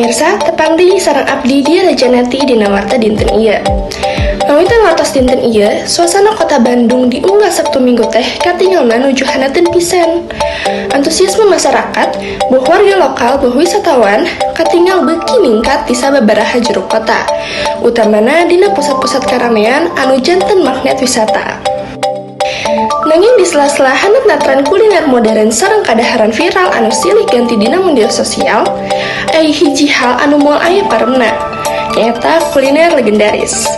Pamirsa, tepang deui sareng abdi Dia Rejanati dina warta dinten ieu. Ngawitan wartos dinten ieu, suasana kota Bandung di unggal Sabtu Minggu teh katingalna nuju haneteun pisan. Antusiasme masyarakat, boh warga lokal, boh wisatawan, katingal beuki ningkat di sababaraha jero kota. Utamana dina pusat-pusat karamean anu janten magnet wisata. Nanging di sela-sela hanetna tren kuliner modern sareng kadaharan viral anu silih ganti dina media sosial, aya hiji hal anu moal aya paremna, nyaeta kuliner legendaris.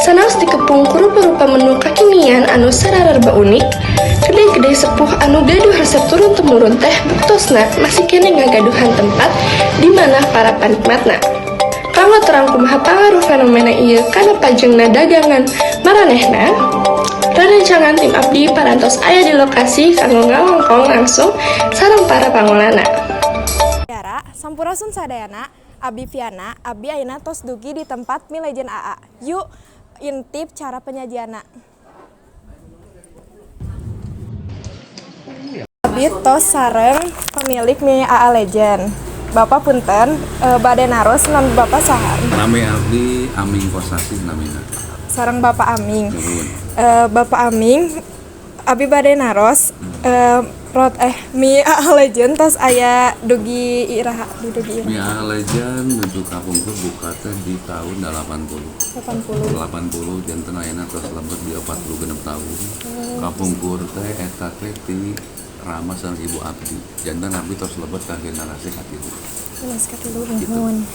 Sanaos dikepung ku rupa-rupa menu kakinian anu sararerba unik, kedai-kedai sepuh anu gaduh resep turun-temurun teh buktosna masih keneh ngagaduhan tempat di mana para panikmatna. Kanggo terang kumaha pangaruh fenomena ieu kana pajengna dagangan maranehna, rerencangan tim abdi parantos aya di lokasi kanggo ngawangkong langsung sareng para pangolahna. Tiara, Sampurasun sadayana, Abdi Viana, Abdi ayeuna tos dugi di tempat Mie Legend AA. Yuk, intip cara penyajianna. Abdi tos sareng pemilik Mie AA Legend. Bapak punten, bade naros nami Bapak saha? Nami abdi Aming Kosasih namina. Sareng Bapak Aming. Nuhun. Bapak Aming, Abi bade naros rot eh Mie AA Legend tos aya dugi iraha di dugi iraha? Mie AA Legend nuju kapungkur buka teh di tahun 80. 80. 80, janten ayeuna tos lebet di 46 tahun. Kapungkur teh eta teh ti Rama sareng Ibu abdi. Janten abdi tos lebet ka generasi katilu. Generasi katilu, nuhun.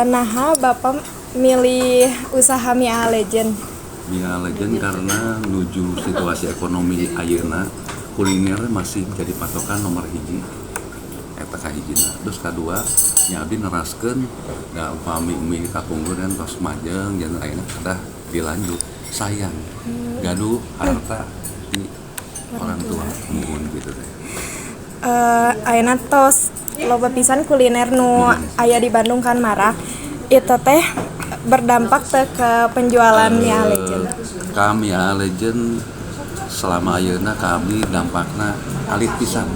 Naha Bapak milih usaha Mie AA Legend? Mie AA Legend karena nuju situasi ekonomi ayeuna, kuliner masih jadi patokan nomor hiji, eta kahijina. Terus kadua nya abdi neraskeun da upami mie kapungkur kan tos majeng, janten ayeuna kedah dilanjut, sayang gaduh harta di orang tua, muhun gitu teh. Ayeuna tos loba pisan kuliner nu aya di Bandung kan marak. Itu teh berdampak teh ke penjualan Mie AA Legend? Ka Mie AA Legend selama ayeuna ka abdi dampakna alit pisan,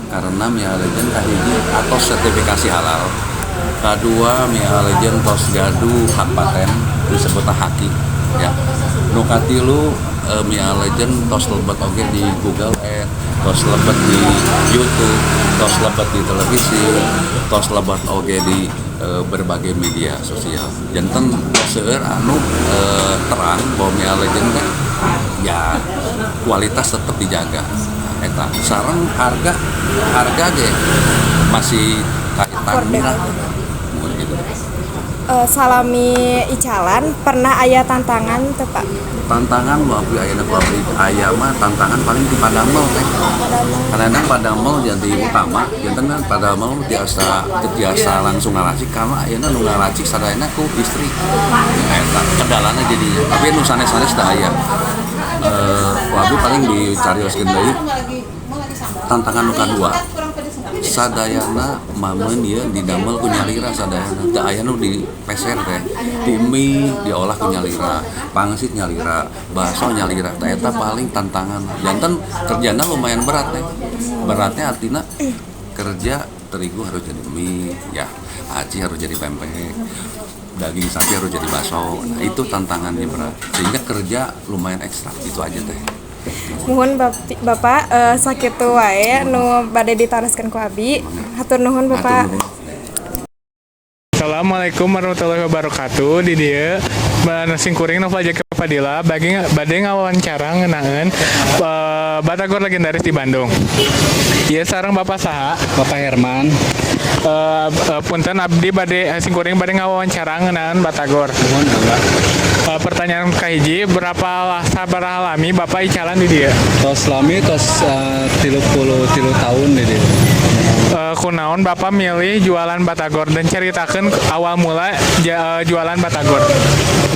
karena Mie AA Legend kahiji atos sertifikasi halal, kadua Mie AA Legend tos gaduh hak paten disebutna haki ya, nu katilu Mie AA Legend tos lebet oge di Google Ads, tos lebet di YouTube, tos lebet di televisi, tos lebet oge di berbagai media sosial. Janten seueur anu terang bahwa Mie AA Legend teh ya kualitas tetap dijaga. Nah, eta sareng harga harga ge masih kaitan mirah mun gitu. Salami icalan pernah aya tantangan teu, Pak? Tantangan waktu ayeuna ku abdi aya mah tantangan paling di padamel teh. Kadang-kadang padamel jadi utama, janten kan padamel tiasa tiasa langsung ngaracik karena ayeuna nu ngaracik sadayana ku istri. Ya, eta kendalana jadinya, tapi nu sanes-sanes teu aya. Ku abdi paling dicarioskeun deui tantangan nu kadua, sadayana mamen ieu didamel ku nyalira, sadayana teu aya nu dipeser teh. Ti mie diolah ku nyalira, pangsit nyalira, bakso nyalira. Tah, eta paling tantangan, janten kerjana lumayan berat teh. Beratnya artinya kerja terigu harus jadi mie ya, aci harus jadi pempek, daging sapi harus jadi bakso. Nah, itu tantangannya berat sehingga kerja lumayan ekstra, itu aja teh. Muhun Bapak, sakitu wae nu bade ditaroskeun ku abi. Hatur nuhun, Bapak. Hatur nuhun. Assalamualaikum warahmatullahi wabarakatuh. Di dieu sim kuring Nova Jaka Fadila bagi bade ngawawancara ngeunaan batagor legendaris di Bandung. Ieu sareng Bapak saha? Bapak Herman. Punten, abdi bade sim kuring bade ngawawancara ngeunaan batagor. Nuhun, mangga. Pertanyaan kahiji, berapa lah sabaraha lami Bapak icalan di dieu? Tos lami, tos 33 tahun di dieu. Kunaon Bapak milih jualan batagor dan ceritakan awal mula jualan batagor?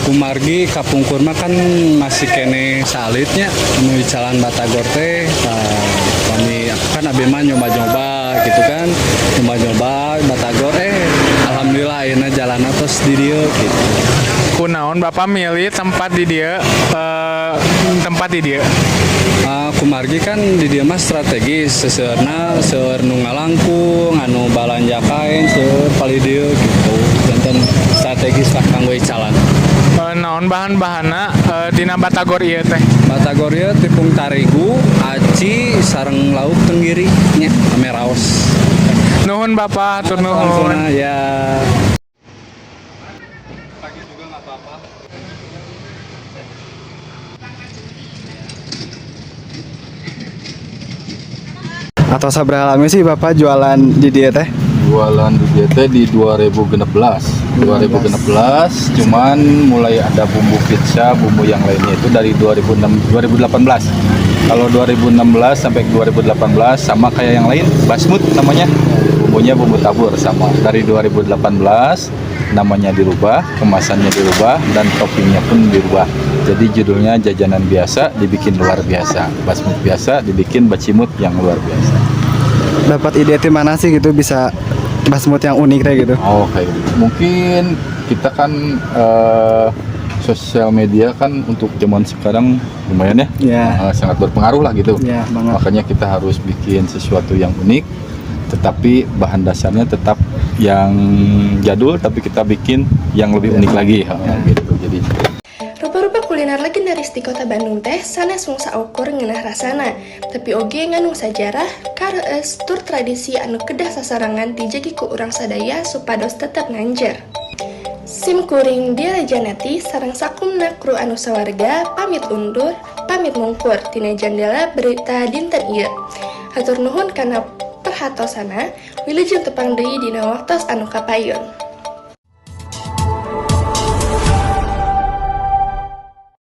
Kumargi kapungkur mah kan masih keneh salitnya nu icalan batagor teh. Nah, kami kan abi mah nyoba-nyoba gitu kan, nyoba-nyoba batagor, alhamdulillah ayeuna jalanna tos di dieu gitu. Kunaon Bapak milih tempat di dieu tempat di dieu? Kumargi kan di dieu mah strategis, seseurna seueur nu ngalangkung, anu balanja kain seueur palih dieu gitu. Janten strategis lah kanggo icalan. Naon bahan-bahanna dina batagor ieu teh? Batagor ieu tepung tarigu, aci, sareng lauk tenggiri nya ame raos. Nuhun, Bapak, hatur nuhun. Langsung ya. Pagi juga nggak apa-apa. Atau sabaraha lami sih Bapak jualan di dieu teh? Jualan di JT di 2016. 2016, cuman mulai ada bumbu pizza, bumbu yang lainnya itu dari 2006, 2018. Kalau 2016 sampai 2018 sama kayak yang lain, basmut namanya, bumbunya bumbu tabur sama. Dari 2018 namanya dirubah, kemasannya dirubah, dan toppingnya pun dirubah. Jadi judulnya jajanan biasa dibikin luar biasa, basmut biasa dibikin bacimut yang luar biasa. Dapat ide di mana sih gitu bisa basmut yang unik teh gitu? Oh, kayak gitu. Mungkin kita kan sosial media kan untuk zaman sekarang lumayan ya, sangat berpengaruh lah gitu. Iya, banget. Makanya kita harus bikin sesuatu yang unik, tetapi bahan dasarnya tetap yang jadul, tapi kita bikin yang lebih unik lagi, gitu. Jadi Rupa-rupa kuliner legendaris di kota Bandung teh sanes mung saukur ngeunah rasana, tapi oge ngandung sajarah, kareueus, tur tradisi anu kedah sasarengan dijagi ku urang sadaya supados tetep nanjer. Sim kuring Dira Janeti sareng sakumna kru anu sawarga pamit undur, pamit mungkur tina jandela berita dinten ieu. Hatur nuhun kana perhatosana, wilujeng tepang deui dina waktos anu kapayun.